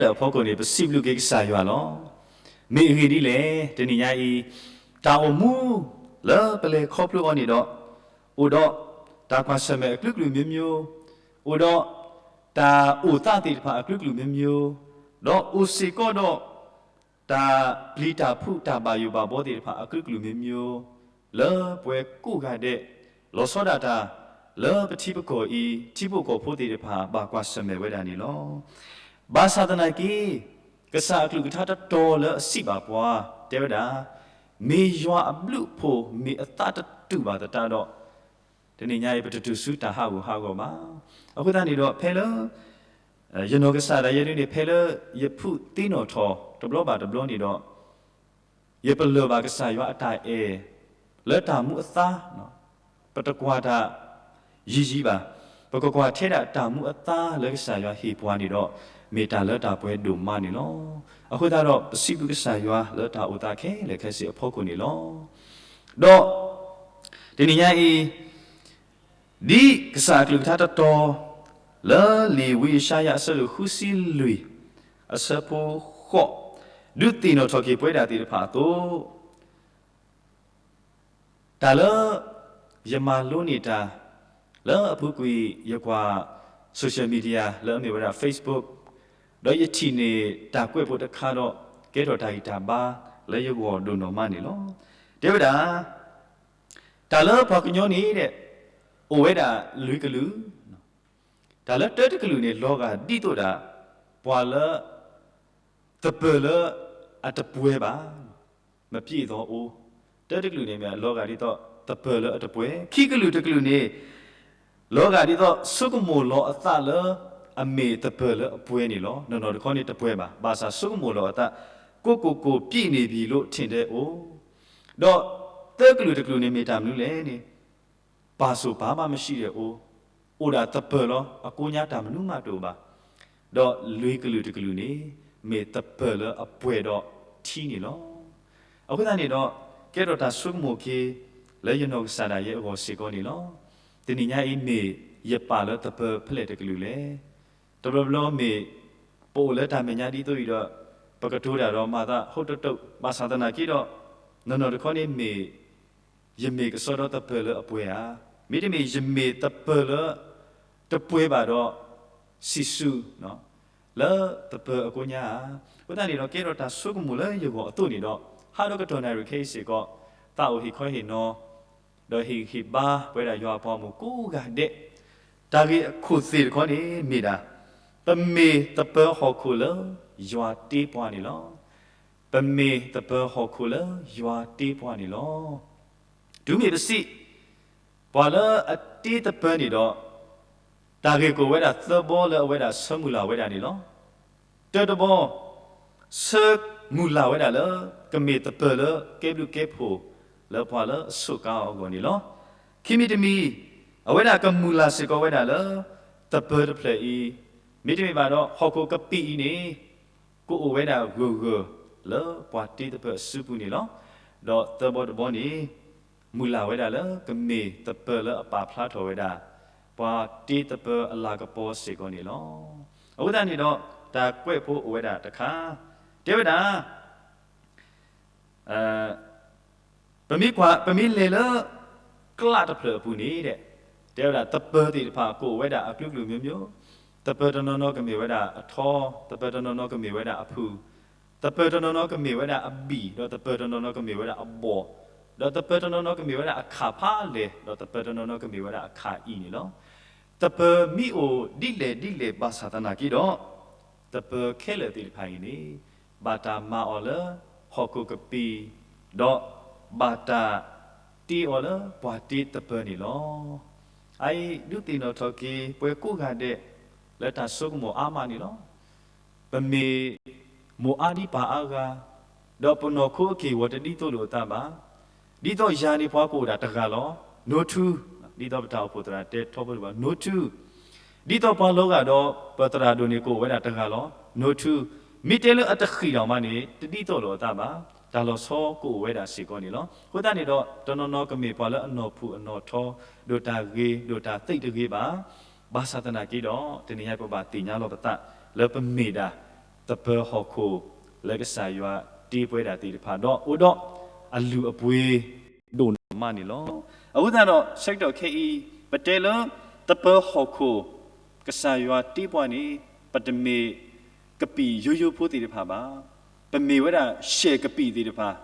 လၢအဖီခိၣ်န့ၣ် ပစံးဘျုးက့ၤကစၢ်ယွၤလီၤ. မ့ၢ်အဂ့ၢ်ဒ်လဲၣ်, တနံၤညါအံၤ တၢ်အိၣ်မူလၢပလဲၤခီဖျိအီၤန့ၣ်ဒီး အိၣ်ဒီးတၢ်ကွၢ်ဆၢၣ်မဲာ်အကလုာ်ကလုာ်မျိုးမျိုး, အိၣ်ဒီးတၢ်အိၣ်သးသ့ၣ်တဖၣ်အကလုာ်ကလုာ်မျိုးမျိုး, ဒီးအိၣ်စ့ၢ်ကီးဒီး တၢ်ပျံၤတၢ်ဖုးတၢ်ဘၣ်ယိၣ်ဘၣ်ဘီသ့ၣ်တဖၣ်အကလုာ်ကလုာ်မျိုးမျိုး, လၢပှၤကိးဂၤဒဲး လီၤဆီဒၣ်တၢ် လၢပထံပကီၢ်အံၤ ထံဖိကီၢ်ဖိသ့ၣ်တဖၣ် ဘၣ်ကွၢ်ဆၢၣ်မဲာ်ဝဲဒၣ်န့ၣ်လီၤ. ဘၣ်ဆၣ်သနာ်က့ ကစၢ်အကလုၢ်ကထါတတီၤလၢအစံးဘၣ်ပှၤ တဲဝဲဒၣ်, မ့ၢ်ယွၤအဘျုးအဖှိၣ် မ့ၢ်အသးတတူာ်ဘၣ်သတးဒီး တနံၤညါအံၤ ပတတုၤဆူတၢ်ဟးဂူာ်ဟးဂီၤဘၣ်. အဃိသတးန့ၣ်ဒီး ဖဲလၢ ယနီၢ်ကစၢ်ဒၣ်ယဲဒၣ်န့ၣ် ဖဲလၢယဖုးသ့ၣ်နီၣ်ထီၣ်တဘျီဘၣ်တဘျီန့ၣ်ဒီး ယပလၢၢ်ဘၣ်ကစၢ်ယွၤအတၢ်အဲၣ် လၢတၢ်မူအသါ, ပတကွၢ်တၢ်ယံၤယံၤဘၣ်, ပကကွၢ်ထဲဒၣ်တၢ်မူအသါလၢကစၢ်ယွၤဟ့ၣ်ပှၤန့ၣ်ဒီး မ့ၢ်တၢ်လၢတၢ်ပှဲၤဒိၣ်မးန့ၣ်လီၤ. အဃိသတးဒီး ပစံးဘျုးကစၢ်ယွၤလၢတၢ်အိၣ်သးခဲလၢာ်ခဲဆ့အဖီခိၣ်န့ၣ်လီၤ. ဒီး တနံၤညါအံၤ ဒ်ကစၢ်အကလုၢ်ကထါတတီၤ လၢလံာ်ဝံယၡါယၤအဆၢဒိၣ်ဃုဆံလွံၢ် အဆၢဖိဃိး ဒုးသ့ၣ်နီၣ်ထီၣ်က့ၤပဝဲဒၣ်သ့ၣ်တဖၣ်အသိး, တၢ်လၢယမၤလိန့ၢ်တၢ် လၢအပူၤကွံာ်ယကွၢ် social media လၢအမ့ၢ်ဝဲဒၣ် Facebook ဒီးယထံၣ်န့ၢ်တၢ်ကွဲးဖိတခါဒီး ကဲထီၣ်တၢ်ဂံၢ်တၢ်ဘါလၢယဂီၢ်ဒိၣ်နီၢ်မးန့ၣ်လီၤ. တဲဝဲဒၣ် တၢ်လၢပှၤကညီန့ၣ်ဒီး အိၣ်ဝဲဒၣ်လွံၢ်ကလုာ်, တၢ်လၢတၢတကလုာ်န့ၣ် လီၤဂာ်ဒ်သိးဒၣ် ပှၤလၢ သပၢၤလၢအတပှဲၤဘၣ်, မပြည့်စုံအိၣ်, တၢတကလုာ်န့ၣ်မ့ၢ်လီၤဂာ်ဒ်သိးသပၢၤလၢအတပှဲၤ, ခံကလုာ်တကလုာ်န့ၣ် လီၤဂာ်ဒ်သိးဆိကမိၣ်လီၤအသးလၢအမ့ၢ်သပၢၤလၢအပှဲၤန့ၣ်လီၤ. နီၢ်နီၢ်တခီန့ၣ်တပှဲၤဘၣ်, ဘၣ်ဆၣ်ဆိကမိၣ်လီၤအသး ကိုယ့်ကိုယ်ကိုယ်ပြည့်နေပြီလို့ထင်တဲ့အိၣ်, ဒီးသၢကလုာ်တကလုာ်န့ၣ်မ့ၢ်တၢ်မနုၤလဲၣ်န့ၣ် ပာ်ဆိၣ်ပာ်မးမရှိတဲ့အိၣ်, အိၣ်ဒၣ်သပၢၤလီၤ, အကိညါတၢ်မနုၤမးတအိၣ်ဘၣ်, ဒီးလွံၢ်ကလုာ်တကလုာ်န့ၣ် မ့ၢ်သပၢၤလၢအပှဲၤဒီးထံန့ၣ်လီၤ. အဃိသတးန့ၣ်ဒီး ကဲထီၣ်တၢ်ဆိကမိၣ်က့ၤ လၢယနီၢ်ကစၢ်ဒၣ်ယဲအဂီၢ်စ့ၢ်ကီးန့ၣ်လီၤ. တနံၤညါအံၤမ့ၢ်ယပာ်လၢသပၢၤဖဲလဲၣ်တကလုာ်လဲၣ်. တဘျီဘျီမ့ၢ် ပအိၣ်လၢတၢ်မဲာ်ညါဒ်သိးအံၤဒီး ပကတိၤတၢ်ဒီးမၤသးဟိတတုာ်, ဘၣ်ဆၣ်သနာ်က့ဒီး နီၢ်နီၢ်တခီန့ၣ်မ့ၢ် ယမ့ၢ်ကစီဒီသပၢၤလၢအပှဲၤဧါ, မ့တမ့ၢ်ယမ့ၢ်သပၢၤလၢ တပှဲၤဘၣ်ဒီး စံၣ်စူၤ လၢသပၢၤအကိညါဧါ. အဃိသတးန့ၣ်ဒီး ကဲထီၣ်တၢ်ဆိကမိၣ်လၢယဂီၢ်အသိးန့ၣ်ဒီး ဟးဒီးကတီၢ်နၣ်ရံၣ်ခဲအံၤစ့ၢ်ကီး သးအိၣ်ဟ့ၣ်ခီဟ့ၣ်နီၤ ဒီးဟ့ၣ်ဂံၢ်ဟ့ၣ်ဘါပဝဲဒၣ်ယွၤအပှၤဂီၢ်မုၢ်ကိးဂၤဒဲး, တၢ်ဂ့ၢ်အခိၣ်သ့ၣ်တခီန့ၣ်မ့ၢ်ဒၣ် ပမ့ၢ်သပၢၤဟီၣ်ခိၣ်လၢယွၤတ့ပှၤန့ၣ်လီၤ. ပမ့ၢ်သပၢၤဟီၣ်ခိၣ်လၢယွၤတ့ပှၤန့ၣ်လီၤ. တုၤမ့ၢ်ပစံး ပှၤလၢအတ့သပၢၤန့ၣ်ဒီး တၢ်ဂ့ၢ်ကအိၣ်ဝဲဒၣ်သၢဘီလၢအဝဲဒၣ်ဆၢမုၢ်လၢ်ဝဲဒၣ်န့ၣ်လီၤ. တၢတဘီ, ဆၢမုၢ်လၢ်ဝဲဒၣ်လၢ ကမ့ၢ်သပၢၤလၢကဲဘျုးကဲဖှိၣ် လၢပှၤလၢအစူးကါအီၤအဂီၢ်န့ၣ်လီၤ. ခံမံၤတမံၤ, အဝဲဒၣ်ကမုၢ်လၢ်စ့ၢ်ကီးဝဲဒၣ်လၢ သပၢၤတဖျၢၣ်အံၤ, မ့တမ့ၢ်ဘၣ်ဒီး ဟီၣ်ခိၣ်ကပံာ်အံၤန့ၣ် ကအိၣ်ဝဲဒၣ်ဂၢၢ်ဂၢၢ်လၢပှၤတ့သပၢၤအစုပူၤန့ၣ်လီၤ. ဒီးသၢဘီတဘီန့ၣ် မုၢ်လၢ်ဝဲဒၣ်လၢကမ့ၢ်သပၢၤလၢအပာ်ဖျါထီၣ်ဝဲဒၣ် ပှၤတ့သပၢၤအလၤကပီၤစ့ၢ်ကီးန့ၣ်လီၤ. အဃိသတးန့ၣ်ဒီး တၢ်ကွဲးဖိအိၣ်ဝဲဒၣ်တခါ တဲဝဲဒၣ် ပမ့ၢ်ကွၢ် ပမ့ၢ်လဲၤလၢ ကျးတဖျၢၣ်အပူၤန့ၣ်ဒီး တဲဝဲဒၣ် သပၢၤသ့ၣ်တဖၣ်ကအိၣ်ဝဲဒၣ်အကလုာ်ကလုာ်မျိုးမျိုး, သပၢၤတနီၤနီၤကမ့ၢ်ဝဲဒၣ်အထီ, သပၢၤတနီၤနီၤကမ့ၢ်ဝဲဒၣ်အဖုၣ်, သပၢၤတနီၤနီၤကမ့ၢ်ဝဲဒၣ်အဘံၣ်, ဒီးသပၢၤတနီၤနီၤကမ့ၢ်ဝဲဒၣ်အဘီၣ်, ဒီးသပၢၤတနီၤနီၤကမ့ၢ်ဝဲဒၣ်အခၣ်ဖးလဲၢ်, ဒီးသပၢၤတနီၤနီၤကမ့ၢ်ဝဲဒၣ်အခၣ်အံၤန့ၣ်လီၤ. သပၢၤမ့ၢ်အိၣ်ဒ်လဲၣ်ဒ်လဲၣ်ဘၣ်ဆၣ်သနာ်က့ဒီး သပၢၤခဲလၢာ်သ့ၣ်တဖၣ်အံၤန့ၣ် ဘၣ်တၢ်မၤအီၤလၢဟီၣ်ခိၣ်ကပံာ်, ဒီးဘၣ်တၢ်တ့အီၤလၢပှၤတ့သပၢၤန့ၣ်လီၤ. အအံၤဒုးသ့ၣ်နီၣ်ထီၣ်က့ၤ ပှၤကိးဂၤဒဲး လၢတၢ်ဆိကမိၣ်အါမးန့ၣ်လီၤ. ပမ့ၢ်မိၢ်အါဒံးပၢ်အါဂၤ, ဒီးပနီၢ်ခိအက့ၢ်အဂီၤတဒ်သိးလိာ်အသးဘၣ်. ဒ်သိးယၤန့ၣ်ပှၤကအိၣ်ဒၣ်တဂၤလီၤ, နိထူ, ဒ်သိးပတၢ်အိၣ်ဖှိၣ်သရၣ်တဲထီဘိတဘၣ်, နိထူ, ဒ်သိးပှၤလီၤဂာ်ဒီးပသရၣ်ဒိၣ်န့ၣ်ကအိၣ်ဝဲဒၣ်တဂၤလီၤ, နိထူ, မ့ၢ်တဲလၢအတဃံးဒီးမးန့ၣ် တဒ်သိးလိာ်အသးဘၣ်, တၢ်လီၤဆီကအိၣ်ဝဲဒၣ်စ့ၢ်ကီးန့ၣ်လီၤ. အဃိသတးန့ၣ်ဒီး တနီၤနီၤကမ့ၢ်ပှၤလၢအနီၢ်ဖုၣ်အနီၢ်ထီ, ဒိၣ်တၢ်ဂ့ၤ ဒိၣ်တၢ်သ့းတဂ့ၤဘၣ်. ဘၣ်ဆၣ်သနာ်က့ဒီး တနံၤညါပဘၣ်သ့ၣ်ညါလီၤပသး လၢပမ့ၢ်ဒၣ် သပၢၤဟီၣ်ခိၣ်လၢကစၢ်ယွၤတ့ပှဲဒၣ်သ့ၣ်တဖၣ် ဒီးအိၣ်ဒီးအလုၢ်အပှ့ၤဒိၣ်နီၢ်မးန့ၣ်လီၤ. အဃိသတးဒီး ဆၢကတီၢ်ခဲအံၤ ပတဲလၢသပၢၤဟီၣ်ခိၣ် ကစၢ်ယွၤတ့ပှၤန့ၣ် ပတမ့ၢ်ကပံာ်ယိယိဖိသ့ၣ်တဖၣ်ဘၣ်. ပမ့ၢ်ဝဲဒၣ်ရှဲၣ်ကပံာ်သ့ၣ်တဖၣ်,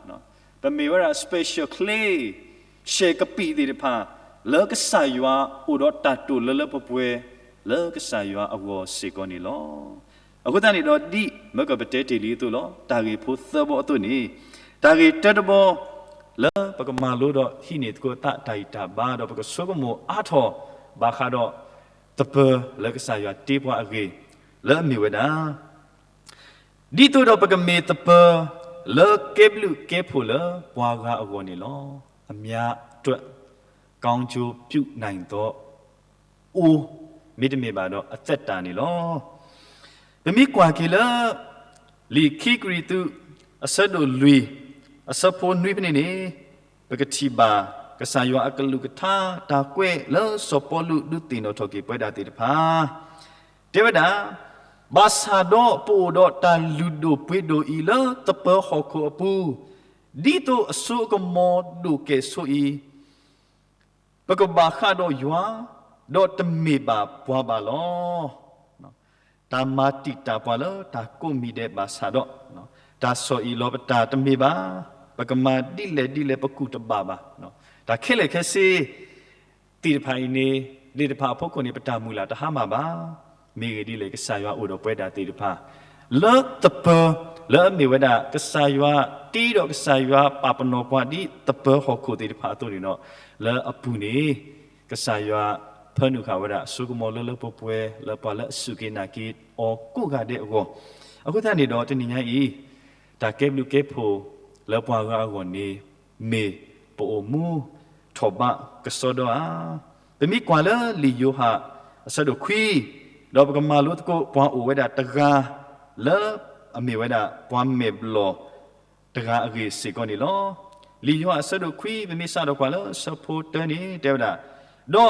ပမ့ၢ်ဝဲဒၣ် special class ရှဲၣ်ကပံာ်သ့ၣ်တဖၣ် လၢကစၢ်ယွၤအိၣ်ဒီးတၢ်တိာ်လၢလၢပှဲၤပှဲၤ လၢကစၢ်ယွၤအဂီၢ်စ့ၢ်ကီးန့ၣ်လီၤ. အဃိသတးန့ၣ်ဒီး ဒ်မၢကပတဲတ့ၢ်လံအသိးလီၤ. တၢ်ဂ့ၢ်ဖိသၢဘီအသိးန့ၣ်, တၢ်ဂ့ၢ်တၢတဘီ လၢပကမၤလိဒီးဟံးန့ၢ်သကိးသးတၢ်ဂံၢ်တၢ်ဘါ ဒီးပကဆိကမိၣ်အါထီၣ်ဘၣ်ဃးဒီး သပၢၤလၢကစၢ်ယွၤတ့ပှၤအဂ့ၢ် လၢအမ့ၢ်ဝဲဒၣ် ဒ်သိးဒီးပကမ့ၢ်သပၢၤ လၢကဲဘျုးကဲဖှိၣ်လၢပှၤဂၤအဂီၢ်န့ၣ်လီၤ. အများအတွက် ကောင်းကျိုးပြုနိုင်သော အိၣ် မ့တမ့ၢ်ဘၣ်ဒီးအသက်တာန့ၣ်လီၤ. ပမ့ၢ်ကွၢ်က့ၤလၢ လံာ်ခံကရံၣ်သူး အဆၢဒိၣ်လွံၢ် အဆၢဖိနွံဖဲန့ၣ်န့ၣ်, ပကထံၣ်ဘၣ် ကစၢ်ယွၤအကလုၢ်ကထါ တၢ်ကွဲးလၢစီၤပီလူးဒုးသ့ၣ်နီၣ်ထီၣ်က့ၤပဝဲဒၣ်သ့ၣ်တဖၣ် တဲဝဲဒၣ်, ဘၣ်ဆၣ်ဒီးပအိၣ်ဒီးတၢ်လုၢ်ဒိၣ်ပှ့ၤဒိၣ်အံၤလၢသပၢၤဟီၣ်ခိၣ်အပူၤ, ဒ်သိးအစိအကမီၤဒိၣ်ကဲၣ်ဆိးအံၤ, ပကဘၣ်ဃးဒီးယွၤ, ဒီးတမ့ၢ်ဘၣ်ပှၤဘၣ်လီၤ. တၢ်မၤတံာ်တာ်ပှၤလၢတၢ်ကိးမံၤဒဲးဘၣ်ဆၣ်ဒီး, တၢ်ဆီၣ်အံၣ်လီၤပတၢ်တမ့ၢ်ဘၣ်, ပကမၤဒ်လဲၣ်ဒ်လဲၣ်ပကူၣ်တဘၣ်ဘၣ်, တၢ်ခဲလၢာ်ခဲဆ့ သ့ၣ်တဖၣ်အံၤန့ၣ် သ့ၣ်တဖၣ်အဖီခိၣ်န့ၣ် ပတၢ်မုၢ်လၢ်တဟါမၢ်ဘၣ်. မ့ၢ်ဂ့ၢ်ဒ်လဲၣ် ကစၢ်ယွၤအိၣ်ဒီးပဝဲဒၣ်သ့ၣ်တဖၣ် လၢသပၢၤ လၢအမ့ၢ်ဝဲဒၣ် ကစၢ်ယွၤတ့ဒီးကစၢ်ယွၤပာ်ပနီၣ်ပှၤဒ်သပၢၤဟီၣ်ခိၣ်သ့ၣ်တဖၣ်အသိးန့ၣ်ဒီး, လၢအပူၤန့ၣ် ကစၢ်ယွၤဖၢနုာ်ဃာ်ဝဲဒၣ် စိကမီၤလၢလၢပှဲၤပှဲၤ လၢပှၤလၢအစူၢ်က့ၤနာ်က့ၤအီၤကိးဂၤဒဲးအဂီၢ်, အဃိသတးန့ၣ်ဒီးတနံၤညါအံၤ တၢ်ကဲဘျုးကဲဖှိၣ်လၢပှၤဂၤအဂီၢ်န့ၣ် မ့ၢ်ပအိၣ်မူထီၣ်ဘးကစီဒီဧါ. ပမ့ၢ်ကွၢ်လၢလံာ်ယိၤဟၣ်အဆၢဒိၣ်ခွံ, ဒီးပကမၤလိသကိးပှၤအိၣ်ဝဲဒၣ်တဂၤ လၢအမ့ၢ်ဝဲဒၣ်ပှၤမဲာ်ဘျီၣ်တဂၤအဂ့ၢ်စ့ၢ်ကီးန့ၣ်လီၤ. လံာ်ယိၤဟၣ်အဆၢဒိၣ်ခွံ ပမ့ၢ်စးထီၣ်ကွၢ်လၢဆၢဖိတၢန့ၣ် တဲဝဲဒၣ်, ဒီး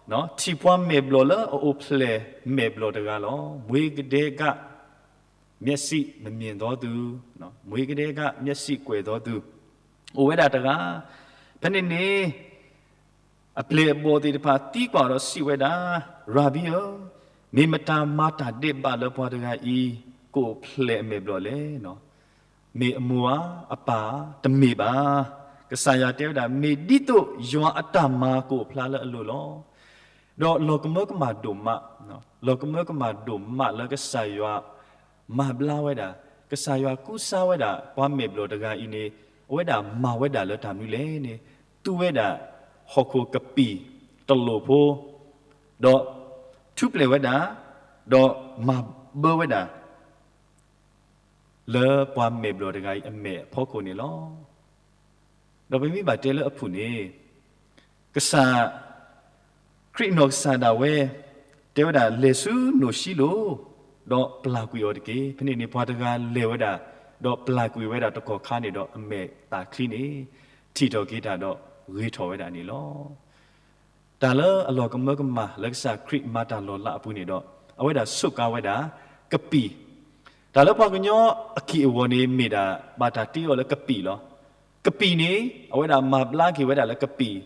ထံၣ်ပှၤမဲာ်ဘျီၣ်လၢအအိၣ်ဖျဲၣ်မဲာ်ဘျီၣ်တဂၤလီၤ. မွေကဒဲက မျက်စိမမြင်သောသူ, မွေကဒဲက မျက်စိကွယ်သောသူ အိၣ်ဝဲဒၣ်တဂၤ, ဖဲန့ၣ်န့ၣ် အပျဲၢ်အဘီၣ်သ့ၣ်တဖၣ်သံကွၢ်ဒီးစံးဝဲဒၣ်, ရၤဘံဧၢ, မ့ၢ်မတၤမၤတၢ်ဒဲးဘးလၢပှၤတဂၤအံၤ ကအိၣ်ဖျဲၣ်အမဲာ်ဘျီၣ်လဲၣ်. မ့ၢ်အမိၢ်ဧါ, အပၢ်ဧါ, တမ့ၢ်ဘၣ်. ကစၢ်ယွၤတဲဝဲဒၣ် မ့ၢ်ဒ်သိးယွၤအတၢ်မၤကအိၣ်ဖျါလၢအလိၤလီၤ. ဒီးလီၤကမၢကမၣ်ဒိၣ်မး, လီၤကမၢကမၣ်ဒိၣ်မးလၢကစၢ်ယွၤမၤဘျါဝဲဒၣ်, ကစၢ်ယွၤကူစါဝဲဒၣ် ပှၤမဲာ်ဘျီၣ်တဂၤအံၤန့ၣ် အဝဲဒၣ်မၤဝဲဒၣ်လၢတၢ်မနုၤလဲၣ်န့ၣ်, သူဝဲဒၣ်ဟီၣ်ခိၣ်ကပံာ်တလိာ်ဖိ, ဒီးထူးပျဲၢ်ဝဲဒၣ်, ဒီးမၤဘၢဝဲဒၣ် လၢပှၤမဲာ်ဘျီၣ်တဂၤအံၤအမဲာ်အဖီခိၣ်န့ၣ်လီၤ. ဒီးပမ့ၢ်ဘၣ်တဲလၢအပူၤန့ၣ်, ကစၢ်ခရံာ်အနီၢ်ကစၢ်ဒၣ်ဝဲ တဲဝဲဒၣ် လဲၤဆူနိၣ်ၡံလိၤ, ဒီးပျၢ်ကွံာ်အီၤတက့ၢ်. ဖဲန့ၣ်န့ၣ် ပှၤတဂၤလဲၤဝဲဒၣ်, ဒီးပျၢ်ကွံာ်ဝဲဒၣ်တကီၢ်ခါန့ၣ်ဒီး အမဲာ်သးချံန့ၣ် ထံၣ်ထီၣ်က့ၤတၢ်ဒီးဂ့ၤထီၣ်ဝဲဒၣ်န့ၣ်လီၤ. တၢ်လၢအလီၤကမၢကမၣ်လၢကစၢ်ခရံာ်မၤတၢ်လီၤလးအပူၤန့ၣ်ဒီး အဝဲဒၣ်ဆိးကါဝဲဒၣ် ကပံာ်, တၢ်လၢပှၤကညီအကံၢ်အဂီၤန့ၣ် မ့ၢ်ဒၣ်ဘၣ်တၢ်တ့အီၤလၢကပံာ်လီၤ. ကပံာ်န့ၣ် အဝဲဒၣ်မၤဘျါက့ၤဝဲဒၣ်လၢကပံာ်,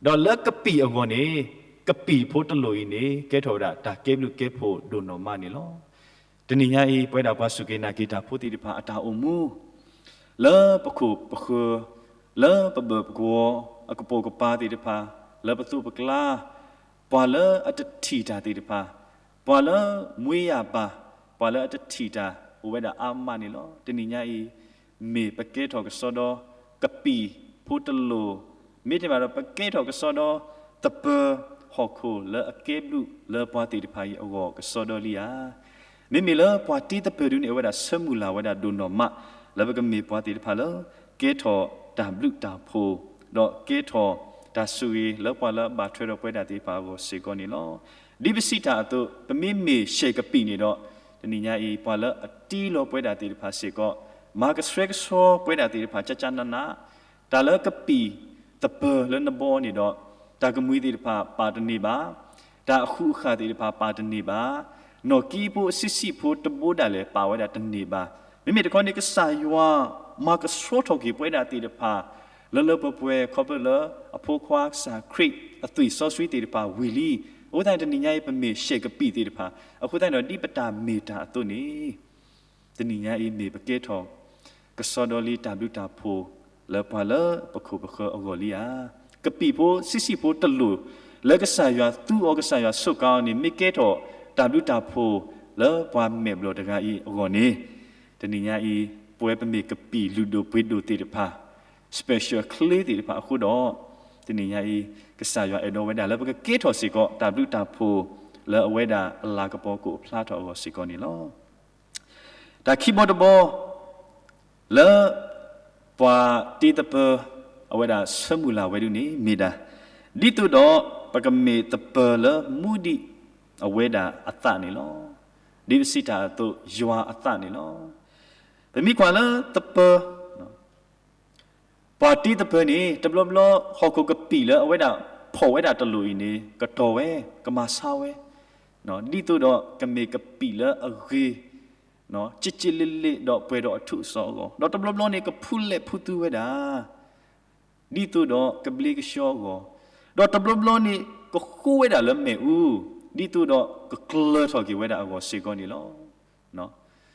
ဒီးလၢကပံာ်အဂီၢ်န့ၣ် ကပံာ်ဖိတလိာ်အံၤန့ၣ် ကဲထီၣ်ဝဲဒၣ်တၢ်ကဲဘျုးကဲဖှိၣ်ဒိၣ်နီၢ်မးန့ၣ်လီၤ. တနံၤညါအံၤ ပဝဲဒၣ်ပှၤစူၢ်က့ၤနာ်က့ၤတၢ်ဖိသ့ၣ်တဖၣ်အတၢ်အိၣ်မူ လၢပခိၣ်ပဃၢၤ, လၢပဘၢၣ်ပကဝီၤ, အကပိာ်ကပၤသ့ၣ်တဖၣ်, လၢပသိးပကျါ, ပှၤလၢအတထံၣ်တၢ်သ့ၣ်တဖၣ်, ပှၤလၢမွေးရာပါ, ပှၤလၢအတထံၣ်တၢ် အိၣ်ဝဲဒၣ်အါမးန့ၣ်လီၤ. တနံၤညါအံၤ မ့ၢ်ပကဲထီၣ်ကစီဒီ ကပံာ်ဖိတလိာ်, မ့တမ့ၢ်ဘၣ်ဒီး ပကဲထီၣ်ကစီဒီ သပၢၤဟီၣ်ခိၣ်လၢအကဲဘျုးလၢပှၤသ့ၣ်တဖၣ်အံၤအဂီၢ်ကစီဒီလံဧါ. မ့မ့ၢ်လၢပှၤတ့သပၢၤဒုန့ၣ် အဝဲဒၣ်ဆၢမုၢ်လၢ်ဝဲဒၣ်ဒိၣ်နီၢ်မး လၢပကမ့ၢ်ပှၤသ့ၣ်တဖၣ်လၢ ကဲထီၣ်တၢ်ဘျုးတၢ်ဖှိၣ်, ဒီးကဲထီၣ်တၢ်ဆိၣ်ဂ့ၤလၢပှၤလၢအဘၣ်ထွဲဒီးပဝဲဒၣ်သ့ၣ်တဖၣ်အဂီၢ်စ့ၢ်ကီးန့ၣ်လီၤ. ဒ်ပစံးတၢ်အသိး ပမ့မ့ၢ်ရှဲၣ်ကပံာ်န့ၣ်ဒီး တနံၤညါအံၤ ပှၤလၢအတ့လီၤပဝဲဒၣ်သ့ၣ်တဖၣ်စ့ၢ်ကီး မၤကဆှဲကဆှီပဝဲဒၣ်သ့ၣ်တဖၣ် ကကနးနး, တၢ်လၢကပံာ်သပၢၤလၢနဘီန့ၣ်ဒီး တၢ်ကမှံၤသ့ၣ်တဖၣ်ပာ်တန့ၢ်ဘၣ်, တၢ်အဃူအဃာ်သ့ၣ်တဖၣ်ပာ်တန့ၢ်ဘၣ်, နီၣ်ကံဖိဆံးဆံးဖိတဘိဒၣ်လဲာ် ပာ်ဝဲဒၣ်တန့ၢ်ဘၣ်. မ့မ့ၢ်တခီန့ၣ် ကစၢ်ယွၤမၤကဆှီထီၣ်က့ၤပဝဲဒၣ်သ့ၣ်တဖၣ် လၢလၢပှဲၤပှဲၤ ခီဖျိလၢအဖိခွါကစၢ်ခရံာ်အသွံၣ်စီဆှံသ့ၣ်တဖၣ်ဝံၤလံ. အဃိသတးန့ၣ် တနံၤညါအံၤ ပမ့ၢ်ရှဲးကပံာ်သ့ၣ်တဖၣ် အဃိသတးန့ၣ်ဒီး ဒ်ပတၢ်မ့ၢ်တၢ်အသိးန့ၣ် တနံၤညါအံၤမ့ၢ်ပကဲထီၣ် ကစီဒီလံတၢ်ဘျုးတၢ်ဖှိၣ်လၢပှၤလၢပခိၣ်ပဃၢၤအဂီၢ်လံဧါ. ကပံာ်ဖိဆံးဆံးဖိတလိၣ် လၢကစၢ်ယွၤသူအီၤ ကစၢ်ယွၤစူးကါအီၤန့ၣ် မ့ၢ်ကဲထီၣ်တၢ်ဘျုးတၢ်ဖှိၣ်လၢပှၤမဲာ်ဘျီၣ်တဂၤအံၤအဂီၢ်န့ၣ် တနံၤညါအံၤ ပဝဲပမ့ၢ်ကပံာ်လုၢ်ဒိၣ်ပှ့ၤဒိၣ်သ့ၣ်တဖၣ် special ချ့သ့ၣ်တဖၣ်အဃိဒီး တနံၤညါအံၤ ကစၢ်ယွၤအဲၣ်ဒိးဝဲဒၣ်လၢပကကဲထီၣ်စ့ၢ်ကီး တၢ်ဘျုးတၢ်ဖှိၣ်လၢအဝဲဒၣ်အလၤကပီၤကအိၣ်ဖျါထီၣ်အဂီၢ်စ့ၢ်ကီးန့ၣ်လီၤ. တၢ်ခံဘီတဘီ လၢပှၤတ့သပၢၤ အဝဲဒၣ်ဆၢမုၢ်လၢ်ဝဲဒၣ်န့ၣ် မ့ၢ်ဒၣ် ဒ်သိးဒီးပကမ့ၢ်သပၢၤလၢမူဒံးအဝဲဒၣ်အသးန့ၣ်လီၤ. ဒ်ပစံးတၢ်အသိး ယွၤအသးန့ၣ်လီၤ. ပမ့ၢ်ကွၢ်လၢသပၢၤ ပှၤတ့သပၢၤန့ၣ် တဘျီဘျီ ဟီၣ်ခိၣ်ကပံာ်လၢအဝဲဒၣ်ဖီၣ်ဝဲဒၣ်တလိၣ်အံၤန့ၣ် ကတီၤဝဲ ကမၤဆါဝဲ ဒ်သိးဒီးကမ့ၢ်ကပံာ်လၢအဂ့ၤ က့က့လ့လ့ ဒီးပှဲၤဒီးအထူးအစီအဂီၢ်, ဒီးတဘျီဘျီန့ၣ် ကဖုလဲၣ်ဖုသူဝဲဒၣ် ဒ်သိးဒီးကဘျ့ကဆှီအဂီၢ်, ဒီးတဘျီဘျီန့ၣ် ကဃိဝဲဒၣ်လၢမ့ၣ်အူ, ဒ်သိးဒီးကကျၢၤထီၣ်က့ၤဝဲဒၣ်အဂီၢ်စ့ၢ်ကီးန့ၣ်လီၤ.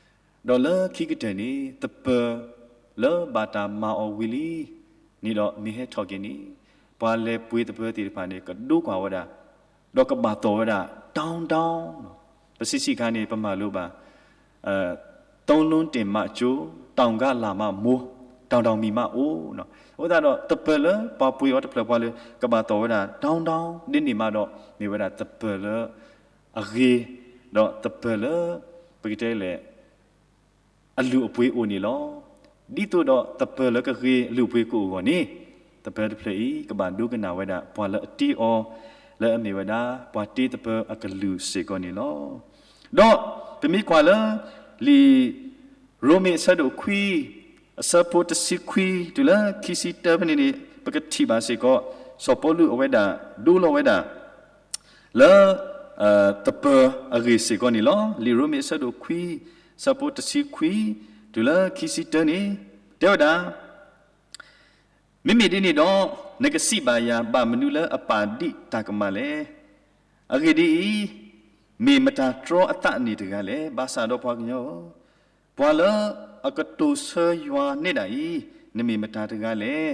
ဒီးလၢခံကတၢၢ်န့ၣ် သပၢၤလၢဘၣ်တၢ်မၤအီၤဝံၤလံန့ၣ်ဒီး မ့ၢ်ဟဲထီၣ်က့ၤန့ၣ် ပှၤလဲၤပှ့ၤသပၢၤသ့ၣ်တဖၣ်န့ၣ် ကဒိကွၢ်ဝဲဒၣ်, ဒီးကဘၣ်သီၣ်ဝဲဒၣ် တောင်းတောင်း, ပဆံးဆံးခါန့ၣ် ပမၤလိဘၣ် သုံးလုံးတင်မှကြိုး, တောင်ကလာ်မှမိုး, တောင်တောင်မီမှအိုး, အဃိသတးဒီး သပၢၤလၢပှၤပှ့ၤအီၤတဖျၢၣ်ပှၤလၢ ကဘၣ်သီၣ်ဝဲဒၣ် တောင်းတောင်း ဒ်န့ၣ်မးဒီး မ့ၢ်ဝဲဒၣ်သပၢၤလၢအဂ့ၤ, ဒီးသပၢၤလၢ ပကတဲလဲၣ် အလုၢ်အပှ့ၤအိၣ်န့ၣ်လီၤ. ဒ်သိးဒီးသပၢၤလၢကဂ့ၤအလုၢ်အပှ့ၤကအိၣ်အဂီၢ်န့ၣ်, သပၢၤတဖျၢၣ်အံၤ ကဘၣ်ဒိကနၣ်ဝဲဒၣ် ပှၤလၢအတ့အီၤ လၢအမ့ၢ်ဝဲဒၣ် ပှၤတ့သပၢၤအကလုၢ်စ့ၢ်ကီးန့ၣ်လီၤ. ဒီးပမ့ၢ်ကွၢ်လၢ လံာ်ရိမ့ၤအဆၢဒိၣ်ခွံ အဆၢဖိတဆံခွံ တုၤလၢခံဆံတၢဖဲန့ၣ်န့ၣ် ပကထံၣ်ဘၣ်စ့ၢ်ကီး စီၤပီလူးအဝဲဒၣ် ဒိလီၤဝဲဒၣ် လၢ သပၢၤအဂ့ၢ်စ့ၢ်ကီးန့ၣ်လီၤ. လံာ်ရိမ့ၤအဆၢဒိၣ်ခွံ ဆၢဖိတဆံခွံ တုၤလၢခံဆံတၢန့ၣ် တဲဝဲဒၣ်, မ့မ့ၢ်ဒ်န့ၣ်ဒီး နကစံးဘၣ်ယၤ ဘၣ်မနုၤလၢအပာ်ဒံးတၢ်ကမၣ်လဲၣ်. အဂ့ၢ်ဒ်အံၤ, မ့ၢ်မတၤတြီအသးန့ၣ်တဂၤလဲၣ်. ဘၣ်ဆၣ်ဒီးပှၤကညီဧၢ, ပှၤလၢအကတိၤဆၢယွၤနဲဒၣ်အံၤ, နမ့ၢ်မတၤတဂၤလဲၣ်.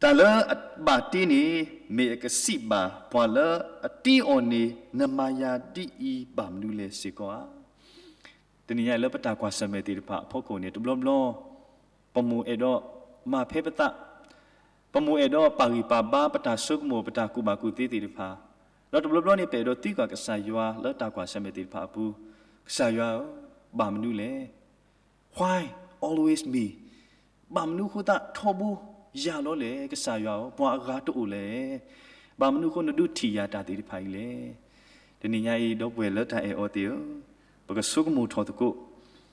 တၢ်လၢအဘၣ်တ့န့ၣ် မ့ၢ်အကစံးဘၣ်ပှၤလၢအတ့အီၤန့ၣ် နမၤယၤဒ်အံၤ ဘၣ်မနုၤလဲၣ်စ့ၢ်ကီးဧါ. တနံၤညါလၢပတၢ်ကွၢ်ဆၢၣ်မဲာ်သ့ၣ်တဖၣ်အဖီခိၣ်န့ၣ် တဘျီဘျီ ပမိၢ်အဲၣ်ဒိးမၤဖဲပသး, ပမိၢ်အဲၣ်ဒိးပာ်ဂံၢ်ပာ်ဘါပတၢ်ဆိကမိၣ် ပတၢ်ကူၣ်ဘၣ်ကူၣ်သ့သ့ၣ်တဖၣ်, ဒီးတဘျီဘျီန့ၣ် ပအဲၣ်ဒိးသံကွၢ်ကစၢ်ယွၤလၢတၢ်ကွၢ်ဆၢၣ်မဲာ်သ့ၣ်တဖၣ်အပူၤ, ကစၢ်ယွၤဧၢ, ဘၣ်မနုၤလဲၣ်. Why always me? ဘၣ်မနုၤအဃိသတးထီဘိယၤလီၤလဲၣ် ကစၢ်ယွၤဧၢ, ပှၤအဂၤတအိၣ်လဲၣ်. ဘၣ်မနုၤအဃိနဒုးထံၣ်ယၤတၢ်သ့ၣ်တဖၣ်အံၤလဲၣ်. တနံၤညါအံၤ ဒီပုၢ်ဝဲၢ်လၢတၢ်အဲၣ်အီၤသ့ၣ်ဧၢ, ပကဆိကမိၣ်ထီၣ်သကိး,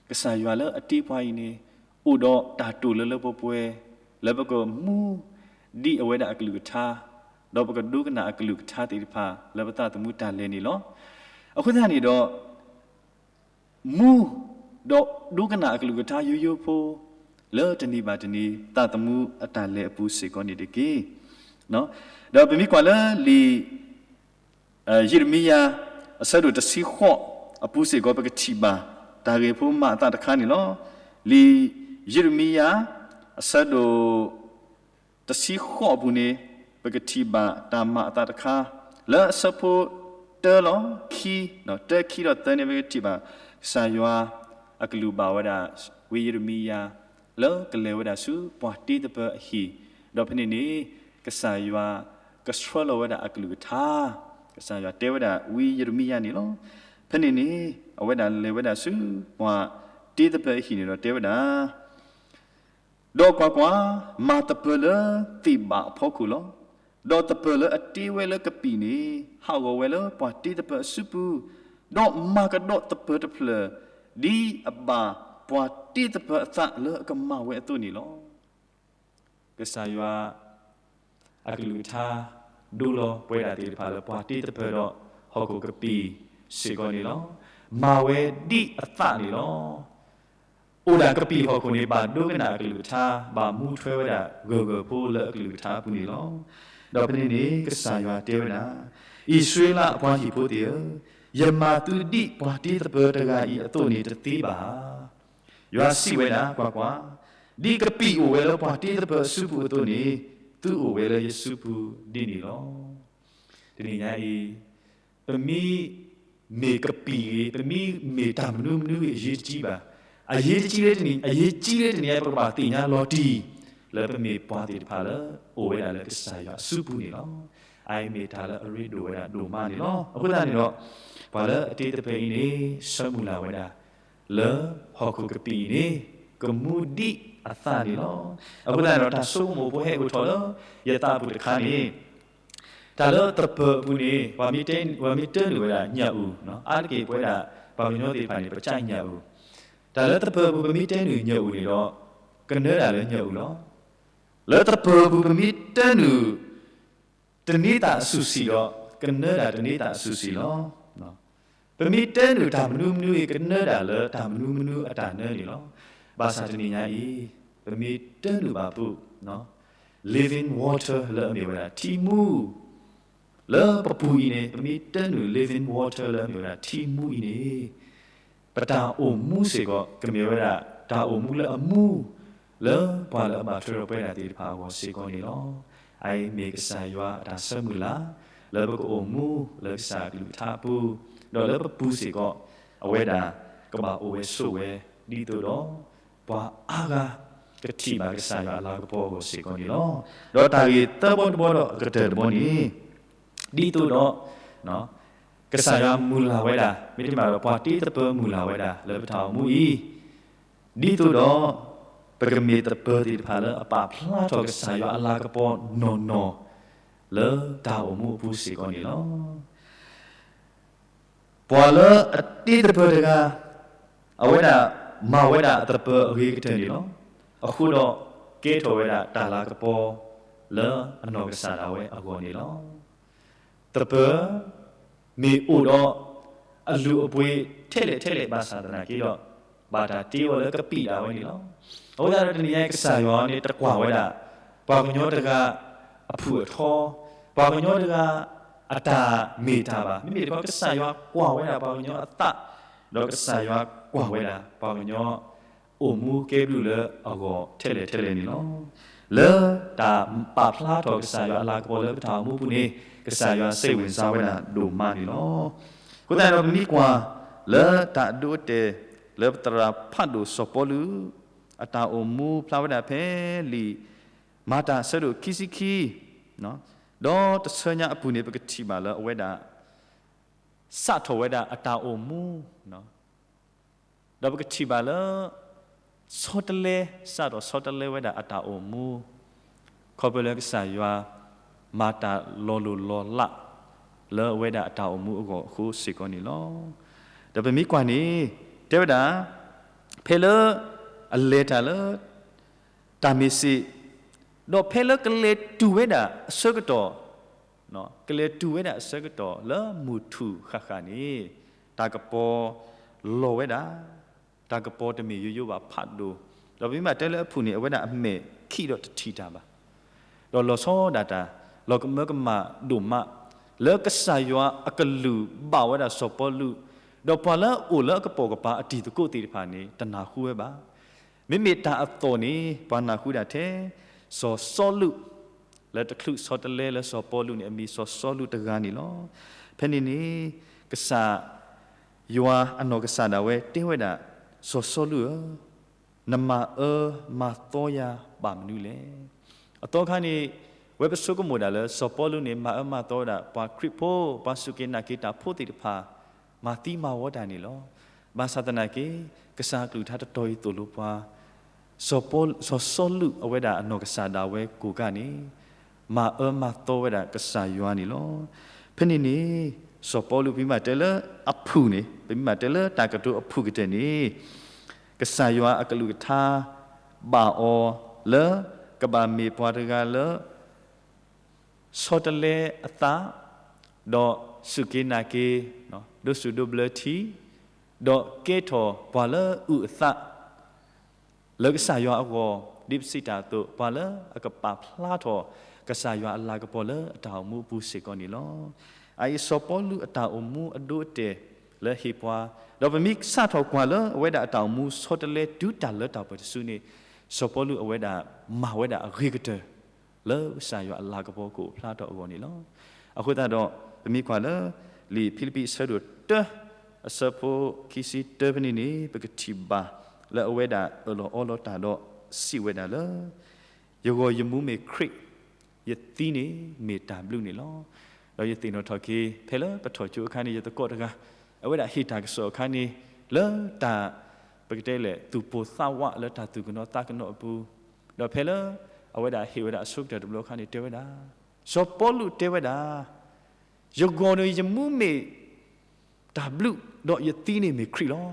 ကစၢ်ယွၤလၢအတ့ပှၤအံၤန့ၣ် အိၣ်ဒီးတၢ်တိာ်လၢလၢပှဲၤပှဲၤ လၢပကမူဒံးအဝဲဒၣ်အကလုၢ်ကထါ, ဒီးပကဒိကနၣ်အကလုၢ်ကထါသ့ၣ်တဖၣ် လၢပသးသမူတၢ်လဲၤန့ၣ်လီၤ. အဃိသတးန့ၣ်ဒီး မူ ဒီးဒိကနၣ်အကလုၢ်ကထါယိယိဖိ လၢတနံၤဘၣ်တနံၤ သးသမူအတၢ်လဲၤအပူၤစ့ၢ်ကီးန့ၣ်တက့ၢ်. ဒီးပမ့ၢ်ကွၢ်လၢလံာ် ယံးရမံယၤ အဆၢဒိၣ်တဆံဃိးအပူၤစ့ၢ်ကီး ပကထံၣ်ဘၣ် တၢ်ဂ့ၢ်ဖိမၤအသးတခါန့ၣ်လီၤ. လံာ်ယံးရမံယၤ အဆၢဒိၣ် တဆံဃိးအပူၤန့ၣ် ပကထံၣ်ဘၣ်တၢ်မၤအသးတခါ လၢအဆၢဖိတၢလီၤခံ, တၢခံဒီးသၢန့ၣ် ပကထံၣ်ဘၣ် ကစၢ်ယွၤအကလုၢ်ဘၣ်ဝဲဒၣ် ဝံယံးရမံယၤ လၢကလဲၤဝဲဒၣ်ဆူပှၤတ့သပၢၤအဟံၣ်, ဒီးဖဲန့ၣ်န့ၣ် ကစၢ်ယွၤကဆှၢလီၤဝဲဒၣ်အကလုၢ်ကထါ, ကစၢ်ယွၤတဲဝဲဒၣ်ဝံယံးရမံယၤန့ၣ်လီၤ. ဖဲန့ၣ်န့ၣ် အဝဲဒၣ်လဲၤဝဲဒၣ်ဆူပှၤတ့သပၢၤအဟံၣ်န့ၣ်ဒီးတဲဝဲဒၣ် ဒီးကွၢ်ကွၢ်, မၤသပၢၤလၢသ့ၣ်ဘၣ်အဖီခိၣ်လီၤ. ဒီးသပၢၤလၢအတ့ဝဲလၢကပံာ်န့ၣ် ဟးဂီၤဝဲလၢပှၤတ့သပၢၤအစုပူၤ, ဒီးမၤကဒီးသပၢၤတဖျၢၣ် ဒ်အဘၣ်ပှၤတ့သပၢၤအသးလၢအကမၤဝဲအသိးန့ၣ်လီၤ. ကစၢ်ယွၤ အကလုၢ်ကထါ ဒိလီၤပဝဲဒၣ်သ့ၣ်တဖၣ်လၢပှၤတ့သပၢၤဒီး ဟီၣ်ခိၣ်ကပံာ်စ့ၢ်ကီးန့ၣ်လီၤ. မၤဝဲဒ်အသးန့ၣ်လီၤ. အိၣ်ဒၣ်ကပံာ်ဟီၣ်ခိၣ်န့ၣ် ဘၣ်ဒိကနၣ်အကလုၢ်ကထါ, ဘၣ်မူထွဲဝဲဒၣ်ဂၢၢ်ဂၢၢ်ဖိလၢအကလုၢ်ကထါအပူၤန့ၣ်လီၤ. ဒီးဖဲန့ၣ်န့ၣ် ကစၢ်ယွၤတဲဝဲဒၣ်, အံၣ်စရ့လးအပှၤဟံၣ်ဖိသ့ၣ်ဧၢ, ယမၤသုဒ်ပှၤတ့သပၢၤတဂၤအံၤအသိးန့ၣ်တသ့ဘၣ်. ယွၤစံးဝဲဒၣ်, ကွၢ်ကွၢ်, ဒ်ကပံာ်အိၣ်ဝဲလၢပှၤတ့သပၢၤအစုပူၤအသိးန့ၣ်, သုအိၣ်ဝဲလၢယစုပူၤဒ်န့ၣ်လီၤ. တနံၤညါအံၤ, ပမ့ၢ်မ့ၢ်ကပံာ်ဂ့ၤ, ပမ့ၢ်မ့ၢ်တၢ်မနုၤမနုၤဂ့ၤ အရေးတကြီးဘၣ်. အရေးတကြီးလၢတနံၤ, အရေးကြီးလၢတနံၤအံၤ ပကဘၣ်သ့ၣ်ညါလီၤတံၢ် လၢပမ့ၢ်ပှၤသ့ၣ်တဖၣ်လၢ အိၣ်ဝဲဒၣ်လၢကစၢ်ယွၤအစုပူၤန့ၣ်လီၤ. အအံၤမ့ၢ်တၢ်လၢအရ့ဒိၣ်ဝဲဒၣ်ဒိၣ်မးန့ၣ်လီၤ. အဃိသတးန့ၣ်ဒီး, ပှၤလၢအတ့သပၢၤအံၤန့ၣ် ဆၢမုၢ်လၢ်ဝဲဒၣ် လၢဟီၣ်ခိၣ်ကပံာ်အံၤန့ၣ် ကမူဒံးအသးန့ၣ်လီၤ. အဃိသတးဒီး တၢ်ဆိကမိၣ်ဖိဟဲအိၣ်ထီၣ်လၢယသးပူၤတခါန့ၣ်, တၢ်လၢသပၢၤအပူၤန့ၣ် ပှၤမ့ၢ်တဲ, ပှၤမ့ၢ်တဲနုာ်ဝဲဒၣ်ညၣ်အုၣ်, အါတက့ၢ်ပဝဲဒၣ် ပှၤကညီသ့ၣ်တဖၣ်န့ၣ် ပကၠၢ်ညၣ်အုၣ်, တၢ်လၢသပၢၤအပူၤ ပမ့ၢ်တဲနုာ်ညၣ်အုၣ်န့ၣ်ဒီး ကနၢဒၣ်လၢညၣ်အုၣ်လီၤ. လၢသပၢၤအပူၤ ပမ့ၢ်တဲနုာ် တန့သးအစုၣ်ဆံးဒီး ကနၢဒၣ်တန့သးအစုၣ်ဆံးလီၤ. ပမ့ၢ်တဲနုာ်တၢ်မနုၤမနုၤအံၤ ကနၢဒၣ်လၢတၢ်မနုၤမနုၤအတၢ်နၢန့ၣ်လီၤ. ဘၣ်ဆၣ်တနံၤညါအံၤ ပမ့ၢ်တဲနုာ်ဘၣ်ပူၤ living water လၢအမ့ၢ်ဝဲဒၣ်ထံမူ လၢပပူၤအံၤန့ၣ် ပမ့ၢ်တဲနုာ် living water လၢအမ့ၢ်ဝဲဒၣ်ထံမူအံၤန့ၣ် ပတၢ်အိၣ်မူစ့ၢ်ကီး ကမ့ၢ်ဝဲဒၣ်တၢ်အိၣ်မူလၢအမူ လၢပှၤလၢအဘၣ်ထွဲဒီးပဝဲဒၣ်သ့ၣ်တဖၣ်အဂီၢ်စ့ၢ်ကီးန့ၣ်လီၤ. အအံၤမ့ၢ်ကစၢ်ယွၤအတၢ်ဆၢမုၢ်လၢ် လၢပကအိၣ်မူလၢကစၢ်အကလုၢ်ကထါအပူၤ, ဒီးလၢပပူၤစ့ၢ်ကီး အဝဲဒၣ်ကဘၣ်အိၣ်ဝဲဆိးဝဲ ဒ်သိးဒီး ပှၤအါဂၤကထံၣ်ဘၣ်ကစၢ်ယွၤအလၤကပီၤအဂီၢ်စ့ၢ်ကီးန့ၣ်လီၤ. ဒီးတၢ်ဂ့ၢ်သၢဘီတဘီဒီးအကတၢၢ်တဘီန့ၣ် ဒ်သိးဒီး ကစၢ်ယွၤမုၢ်လၢ်ဝဲဒၣ် မ့တမ့ၢ်ဒီးပှၤတ့သပၢၤမုၢ်လၢ်ဝဲဒၣ်လၢပတၢ်အိၣ်မူအံၤ, ဒ်သိးဒီး ပကမ့ၢ်သပၢၤသ့ၣ်တဖၣ်လၢအပာ်ဖျါထီၣ်ကစၢ်ယွၤအလၤကပီၤနီၢ်နီၢ် လၢတၢ်အိၣ်မူအပူၤစ့ၢ်ကီးန့ၣ်လီၤ. ပှၤလၢအတ့သပၢၤတဂၤ အဝဲဒၣ်မၤဝဲဒၣ်အသပၢၤအဂ့ၤကတၢၢ်န့ၣ်လီၤ. အဃိဒီးကဲထီၣ်ဝဲဒၣ်တၢ်လၤကပီၤ လၢအနီၢ်ကစၢ်ဒၣ်ဝဲအဂီၢ်န့ၣ်လီၤ. သပၢၤ မ့ၢ်အိၣ်ဒီး အလုၢ်အပှ့ၤထဲလဲၣ်ထဲလဲၣ်ဘၣ်ဆၣ်သနာ်က့ဒီး ဘၣ်တၢ်တ့အီၤလၢကပံာ်ဒၣ်ဝဲန့ၣ်လီၤ. အဃိသတးဒီးတနံၤညါအံၤ ကစၢ်ယွၤန့ၣ်တကွၢ်ဝဲဒၣ် ပှၤကညီတဂၤအဖုၣ်အထီ, ပှၤကညီတဂၤအတၢ်မ့ၢ်တၢ်ဘၣ်. မ့မ့ၢ်တခီ ကစၢ်ယွၤကွၢ်ဝဲဒၣ်ပှၤကညီအသး, ဒီးကစၢ်ယွၤကွၢ်ဝဲဒၣ်ပှၤကညီ အိၣ်မူကဲဘျုးလၢအဂီၢ်ထဲလဲၣ်ထဲလဲၣ်န့ၣ်လီၤ. လၢတၢ်ပာ်ဖျါထီၣ်ကစၢ်ယွၤအလၤကပီၤလၢပတၢ်အိၣ်မူပူၤန့ၣ် ကစၢ်ယွၤစဲးဝံၤစါဝဲဒၣ်ဒိၣ်မးန့ၣ်လီၤ. အဃိသတးဒီးပမ့ၢ်ကွၢ်လၢတၢ်ဒိအတဲာ်လၢပသရၣ်ဖးဒိၣ်စီၤပီလူး အတၢ်အိၣ်မူဖျါဝဲဒၣ်ဖဲလံာ်မၤတၢ်အဆၢဒိၣ်ခံဆံခံ, ဒီးတဆၢညါအပူၤန့ၣ် ပကထံၣ်ဘၣ်လၢအဝဲဒၣ် စးထီၣ်ဝဲဒၣ်အတၢ်အိၣ်မူ ဒီးပကထံၣ်ဘၣ်လၢ ဆီတလဲ စးထီၣ်ဆီတလဲဝဲဒၣ်အတၢ်အိၣ်မူ ခီဖျိလၢကစၢ်ယွၤ မၤတၢ်လီၤလိၢ်လီၤလး လၢအဝဲဒၣ်အတၢ်အိၣ်မူအဂီၢ်အဃိစ့ၢ်ကီးန့ၣ်လီၤ. ဒီးပမ့ၢ်ကွၢ်န့ၣ် တဲဝဲဒၣ် ဖဲလၢ အလဲၤတၢ်လၢ တၢ်မ့ၢ်စ့ၢ်, ဒီးဖဲလၢကလဲၤတုၤဝဲဒၣ်အဆၢကတီၢ် ကလဲၤတုၤဝဲဒၣ်အဆၢကတီၢ်လၢမုၢ်ထူၣ်ဃၣ်ဃၣ်န့ၣ် တၢ်ကပီၤလီၤဝဲဒၣ်, တၢ်ကပီၤတမ့ၢ်ယိယိဘၣ်ဖးဒိၣ်, ဒီးပမ့ၢ်ဘၣ်တဲလၢအဖုၣ်န့ၣ် အဝဲဒၣ်အမဲာ်ခံးဒီးတထံၣ်တၢ်ဘၣ်, ဒီးလီၤဆီဒၣ်တၢ် လီၤကမၢကမၣ်ဒိၣ်မး, လၢကစၢ်ယွၤအကလုၢ်ဘၣ်ဝဲဒၣ်စီၤပီလူး, ဒီးပှၤလၢအအိၣ်လၢအကပိာ်ကပၤအတံၤသကိးသ့ၣ်တဖၣ်န့ၣ် တနၢ်ဟူဝဲဘၣ်. မ့မ့ၢ်တၢ်အသီၣ်န့ၣ် ပှၤနၢ်ဟူဒၣ်ထဲ စီၤစီလူး, လၢတချုးဆီတလဲလၢစီၤပီလူးန့ၣ် အမံၤစီၤစီလူးတဂၤန့ၣ်လီၤ. ဖဲန့ၣ်န့ၣ် ကစၢ်ယွၤအနီၢ်ကစၢ်ဒၣ်ဝဲတဲဝဲဒၣ်, စီၤစီလူးဧၢ, နမၤအၢမၤသီယၤဘၣ်မနုၤလဲၣ်. အသီခါန့ၣ် ဝဲပဆိကမိၣ်ဒၣ်လၢစီၤပီလူးန့ၣ် မၤအၢမၤသီဝဲဒၣ် ပှၤခရံာ်ဖိ ပှၤစူၢ်က့ၤနာ်က့ၤတၢ်ဖိသ့ၣ်တဖၣ် မၤသံမၤဝီတၢ်န့ၣ်လီၤ. ဘၣ်ဆၣ်သနာ်က့ ကစၢ်အကလုၢ်ကထါတတီၤအံၤသိၣ်လိပှၤ စီၤစီလူး အဝဲဒၣ်အနီၢ်ကစၢ်ဒၣ်ဝဲကိးဂၤန့ၣ် မၤအၢမၤသီဝဲဒၣ်ကစၢ်ယွၤန့ၣ်လီၤ. ဖဲန့ၣ်န့ၣ် စီၤပီလူး ပမ့ၢ်တဲလၢအဖုၣ်န့ၣ် ပမ့ၢ်တဲလၢတၢ်ကတိၤအဖုၣ်ကတၢၢ်န့ၣ် ကစၢ်ယွၤအကလုၢ်ကထါ ဘၣ်အီၤလၢ ကဘၣ်မ့ၢ်ပှၤတဂၤလၢ ဆီတလဲအသး, ဒီး စူၢ်က့ၤနာ်က့ၤ, ဒိးစူၢ်ဒိးဘျၢထံ, ဒီးကဲထီၣ်ပှၤလၢအုၣ်အသး လၢကစၢ်ယွၤအဂီၢ်, ဒ်ပစံးတၢ်အသိး, ပှၤလၢအကပာ်ဖျါထီၣ် ကစၢ်ယွၤအလၤကပီၤလၢအတၢ်အိၣ်မူအပူၤစ့ၢ်ကီးန့ၣ်လီၤ. အအံၤစီၤပီလူးအတၢ်အိၣ်မူအဒိအတဲာ်လၢဟ့ၣ်ပှၤ, ဒီးပမ့ၢ်စးထီၣ်ကွၢ်လၢအဝဲဒၣ်အတၢ်အိၣ်မူဆီတလဲတုၤတၢ်လၢတၢ်ပှဲၤတစုန့ၣ်, စီၤပီလူးအဝဲဒၣ်မၤဝဲဒၣ်အဂ့ၤကတၢၢ် လၢကစၢ်ယွၤအလၤကပီၤကအိၣ်ဖျါထီၣ်အဂီၢ်န့ၣ်လီၤ. အဃိသတးဒီး ပမ့ၢ်ကွၢ်လၢ လံာ်ဖံလံးပံးအဆၢဒိၣ်တၢ အဆၢဖိခံဆံတၢဖဲန့ၣ်န့ၣ် ပကထံၣ်ဘၣ်လၢအဝဲဒၣ်အၢၣ်လီၤအီလီၤတၢ်ဒီးစံးဝဲဒၣ်လၢ ယဂီၢ်ယမူမ့ၢ်ခရံာ်, ယသံန့ၣ်မ့ၢ်တၢ်ဘျုးန့ၣ်လီၤ. ဒီးယသ့ၣ်နီၣ်ထီၣ်က့ၤ ဖဲလၢပထီၣ်ကၠိအခါန့ၣ် ယသကိးတဂၤ အဝဲဒၣ်ဟ့ၣ်တၢ်ကစီၣ်အခါန့ၣ် လၢတၢ် ပကတဲလဲၣ် သူၣ်ပိၢ်သးဝးလၢတၢ်သူၣ်ကနိးသးကနိးအပူၤ, ဒီးဖဲလၢ အဝဲဒၣ်ဟ့ၣ်ဝဲဒၣ်အဆိကတၢၢ်တဘျီအခါန့ၣ် တဲဝဲဒၣ်, စီၤပီလူးတဲဝဲဒၣ်, ယဂီၢ်န့ၣ်ယမူမ့ၢ် တၢ်ဘျုး, ဒီးယသံန့ၣ်မ့ၢ်ခရံာ်လီၤ.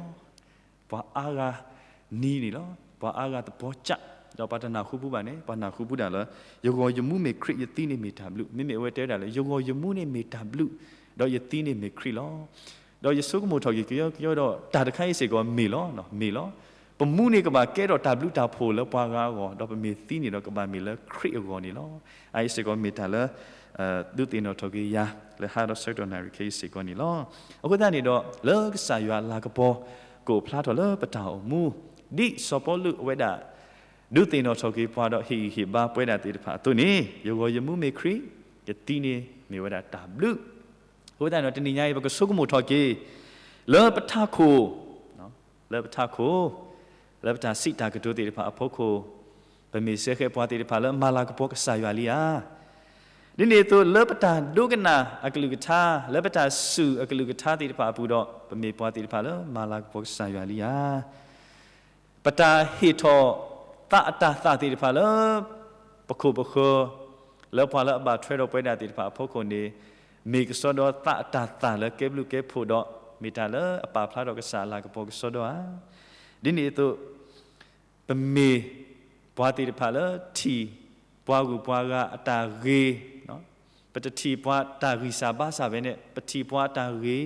ပှၤအါဂၤနံၤန့ၣ်လီၤ. ပှၤအါဂၤသပီၤကး, ဒီးပှၤတနၢ်ဟူပူၤဘၣ်န့ၣ် ပှၤနၢ်ဟူပူၤဒၣ်လၢ ယဂီၢ်ယမူမ့ၢ်ခရံာ် ယသံန့ၣ်မ့ၢ်တၢ်ဘျုး. မ့မ့ၢ်အဝဲတဲဝဲဒၣ်လၢ ယဂီၢ်ယမူန့ၣ်မ့ၢ်တၢ်ဘျုး, ဒီးယသံန့ၣ်မ့ၢ်ခရံာ်လီၤ. ဒီးယဆိကမိၣ်ထီၣ်က့ၤကယီကယီဒီး တၢ်တခါအံၤစ့ၢ်ကီးမ့ၢ်လီၤ, မ့ၢ်လီၤ. ပမူန့ၣ်ကဘၣ်ကဲထီၣ်တၢ်ဘျုးတၢ်ဖှိၣ်လၢပှၤဂၤအဂီၢ်, ဒီးပမ့ၢ်သံန့ၣ်ဒီးကဘၣ်မ့ၢ်လၢခရံာ်အဂီၢ်န့ၣ်လီၤ. အအံၤစ့ၢ်ကီးမ့ၢ်တၢ်လၢ သုသ့ၣ်နီၣ်ထီၣ်က့ၤယၤ လၢဟါဒီးဆၢကတီၢ်နၣ်ရံၣ်ခဲအံၤစ့ၢ်ကီးန့ၣ်လီၤ. အဃိသတးန့ၣ်ဒီး လၢကစၢ်ယွၤအလၤကပီၤ ကအိၣ်ဖျါထီၣ်လၢပတၢ်အိၣ်မူ, ဒ်စီၤပီလူးအဝဲဒၣ် ဒုးသ့ၣ်နီၣ်ထီၣ်က့ၤပှၤဒီးဟ့ၣ်ဂံၢ်ဟ့ၣ်ဘါပဝဲဒၣ်သ့ၣ်တဖၣ်အသိးန့ၣ်, ယဂီၢ်ယမူမ့ၢ်ခရံာ်, ယသံန့ၣ်မ့ၢ်ဝဲဒၣ်တၢ်ဘျုး. အဃိသတးန့ၣ်ဒီး တနံၤညါအံၤ ပကဆိကမိၣ်ထီၣ်က့ၤ လၢပထးခိၣ် လၢပထးခိၣ်, လၢပတၢ်စံးတၢ်ကတိၤသ့ၣ်တဖၣ်အဖီခိၣ်, ပမ့ၢ်စဲဃဲးပှၤသ့ၣ်တဖၣ်လၢမၤလၤကပီၤကစၢ်ယွၤလံဧါ. ဒ်န့ၣ်အသိး လၢပတၢ်ဒိကနၣ်အကလုၢ်ကထါ, လၢပတၢ်စူၢ်အကလုၢ်ကထါသ့ၣ်တဖၣ်အပူၤဒီး ပမ့ၢ်ပှၤသ့ၣ်တဖၣ်လၢမၤလၤကပီၤကစၢ်ယွၤလံဧါ. ပတၢ်ဟ့ၣ်ထီၣ်သးအတၤသၣ်သ့ၣ်တဖၣ်လၢ ပခိၣ်ပဃၢၤ လၢပှၤလၢအဘၣ်ထွဲဒီးပဝဲဒၣ်သ့ၣ်တဖၣ်အဖီခိၣ်န့ၣ်, မ့ၢ်ကစီဒီသးအတၤသၣ်လၢကဲဘျုးကဲဖှိၣ်ဒီး မ့ၢ်တၢ်လၢအပာ်ဖျါထီၣ်ကစၢ်အလၤကပီၤကစီဒီဧါ. ဒ်န့ၣ်အသိး ပမ့ၢ်ပှၤသ့ၣ်တဖၣ်လၢထံၣ်ပှၤဂုၤပှၤဂၤအတၢ်ဂ့ၤ, ပတထံၣ်ပှၤတၢ်ဂံၢ်စၢ်ဘါစၢ်ဖဲန့ၣ်, ပထံၣ်ပှၤအတၢ်ဂ့ၤ,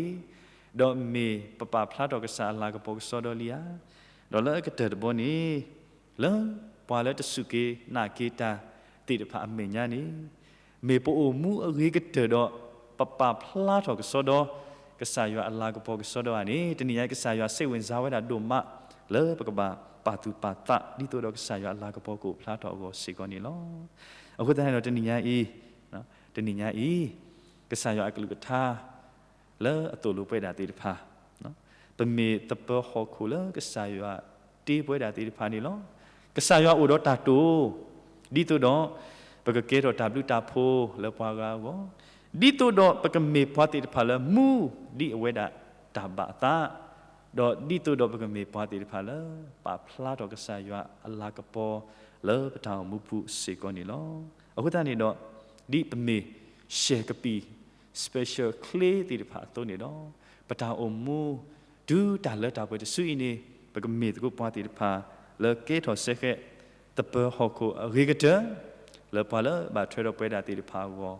ဒီးမ့ၢ်ပပာ်ဖျါထီၣ်ကစၢ်အလၤကပီၤကစီဒီလံဧါ. ဒီးလၢအကတၢၢ်တဘီန့ၣ်, လၢပှၤလၢတစူၢ်က့ၤနာ်က့ၤတၢ်သ့ၣ်တဖၣ်အမဲာ်ညါန့ၣ်, မ့ၢ်ပအိၣ်မူအဂ့ၤကတၢၢ်ဒီး ပပာ်ဖျါထီၣ်ကစီဒီ ကစၢ်ယွၤအလၤကပီၤကစီဒီဧါန့ၣ်, တနံၤညါအံၤကစၢ်ယွၤစံးဝဲစါဝဲဒၣ်ဒိၣ်မး လၢပကဘၣ်ပာ်သူၣ်ပာ်သး ဒ်သိးဒီးကစၢ်ယွၤအလၤကပီၤကအိၣ်ဖျါထီၣ်အဂီၢ်စ့ၢ်ကီးန့ၣ်လီၤ. အဃိသတးန့ၣ်ဒီး တနံၤညါအံၤ, တနံၤညါအံၤ, ကစၢ်ယွၤအကလုၢ်ကထါ လၢအသိၣ်လိပဝဲဒၣ်သ့ၣ်တဖၣ်, ပမ့ၢ်သပၢၤဟီၣ်ခိၣ်လၢကစၢ်ယွၤတ့ပဝဲဒၣ်သ့ၣ်တဖၣ်န့ၣ်လီၤ. ကစၢ်ယွၤအိၣ်ဒီးတၢ်တိာ်, ဒ်သိးဒီး ပကကဲထီၣ်တၢ်ဘျုးတၢ်ဖှိၣ်လၢပှၤဂၤအဂီၢ်, ဒ်သိးဒီးပကမ့ၢ်ပှၤသ့ၣ်တဖၣ်လၢမူ ဒ်အဝဲဒၣ်တၢ်ဘၣ်အသး, ဒီးဒ်သိးဒီးပကမ့ၢ်ပှၤသ့ၣ်တဖၣ်လၢ ပာ်ဖျါထီၣ်ကစၢ်ယွၤအလၤကပီၤလၢပတၢ်အိၣ်မူပူၤစ့ၢ်ကီးန့ၣ်လီၤ. အဃိသတးန့ၣ်ဒီး ဒ်ပမ့ၢ်ရှဲၣ်ကပံာ် special ချ့သ့ၣ်တဖၣ်အသိးန့ၣ်ဒီး ပတၢ်အိၣ်မူ တုၤတၢ်လၢတၢ်ပှဲၤတစုအံၤန့ၣ် ပကမ့ၢ်သကိးပှၤသ့ၣ်တဖၣ် လၢကဲထီၣ်စဲဃဲး သပၢၤဟီၣ်ခိၣ်အဂ့ၤကတၢၢ် လၢပှၤလၢဘၣ်ထွဲဒီးပဝဲဒၣ်သ့ၣ်တဖၣ်အဂီၢ်,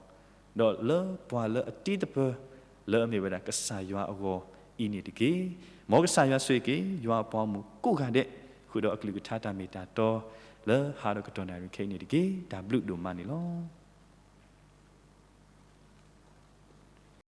ဒီးလၢပှၤလၢအတ့သပၢၤ လၢအမ့ၢ်ဝဲဒၣ်ကစၢ်ယွၤအဂီၢ်အံၤန့ၣ်တက့ၢ်. မ်ကစၢ်ယွၤဆိၣ်ဂ့ၤက့ၤ ယွၤအပှၤဂီၢ်မုၢ်ကိးဂၤဒဲး ဃုာ်ဒီးအကလုၢ်ကထါတၢ်မ့ၢ်တၢ်တီ လၢဟါဒီးကတီၢ်နၣ်ရံၣ်ခဲအံၤန့ၣ်တက့ၢ်. တၢ်ဘျုးဒိၣ်မးန့ၣ်လီၤ.